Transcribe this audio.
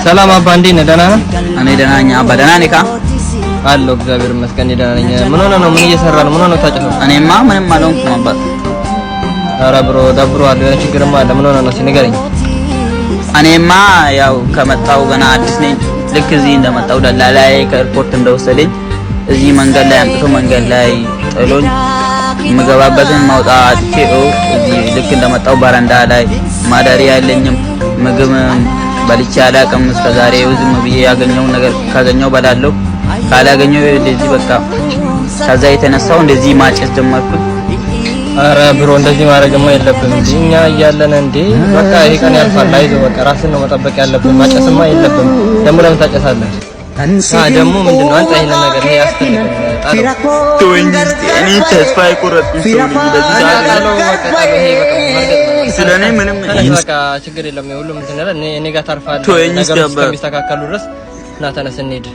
ሰላም አባ፣ እንዴት ነህ? ደህና ነህ? እኔ ደህና ነኝ አባ። ደህና ነህ? ካ አለሁ፣ እግዚአብሔር ይመስገን፣ እኔ ደህና ነኝ። ምን ሆነህ ነው? ምን እየሰራ ነው? ምን ሆነህ ነው ታጭሰው? እኔማ ምንም አልሆንኩም አባ። ኧረ bro ደብሮሃል፣ የሆነ ችግርማ አለ። ምን ሆነህ ነው? እስኪ ንገረኝ። እኔማ ያው ከመጣሁ ገና አዲስ ነኝ። ልክ እዚህ እንደመጣሁ ደላላዬ ከኤርፖርት እንደወሰደኝ እዚህ መንገድ ላይ አምጥቶ መንገድ ላይ ጥሎኝ የምገባበትን ማውጣ አጥቼ እዚህ ልክ እንደመጣሁ በረንዳ ላይ ማደሪያ የለኝም። ምግብ በልቼ አላውቅም እስከ ዛሬ። ዝም ብዬ ያገኘውን ነገር ካገኘው በላለሁ፣ ካላገኘው እንደዚህ በቃ። ከዛ የተነሳው እንደዚህ ማጨስ ጀመርኩኝ። ኧረ bro እንደዚህ ማድረግማ የለብህም እንዴ! እኛ እያለን እንዴ! በቃ ይሄ ቀን ያልፋል። አይዞህ በቃ ራስን ነው መጠበቅ ያለብን። ማጨስማ የለብህም። ደግሞ ለምን ታጨሳለህ? ደግሞ ምንድን ነው? አንተ ይሄንን ነገር ይሄ ያስፈልግም፣ ጣለው። ተወኝ እስኪ፣ እኔ ተስፋ የቆረጥኩኝ ሰው ነኝ። በዚህ ሰዓት ጣለው፣ በቃ ጣለው። ይሄ በቃ መርገጥ ነው። ስለ እኔ ምንም ተነስ፣ በቃ ችግር የለም። ሁሉም እንትን አለ። እኔ ጋር ታርፋለህ። ተወኝ እስኪ ነገሮች አባ። እስከሚስተካከሉ ድረስ እና ተነስ እንሂድ።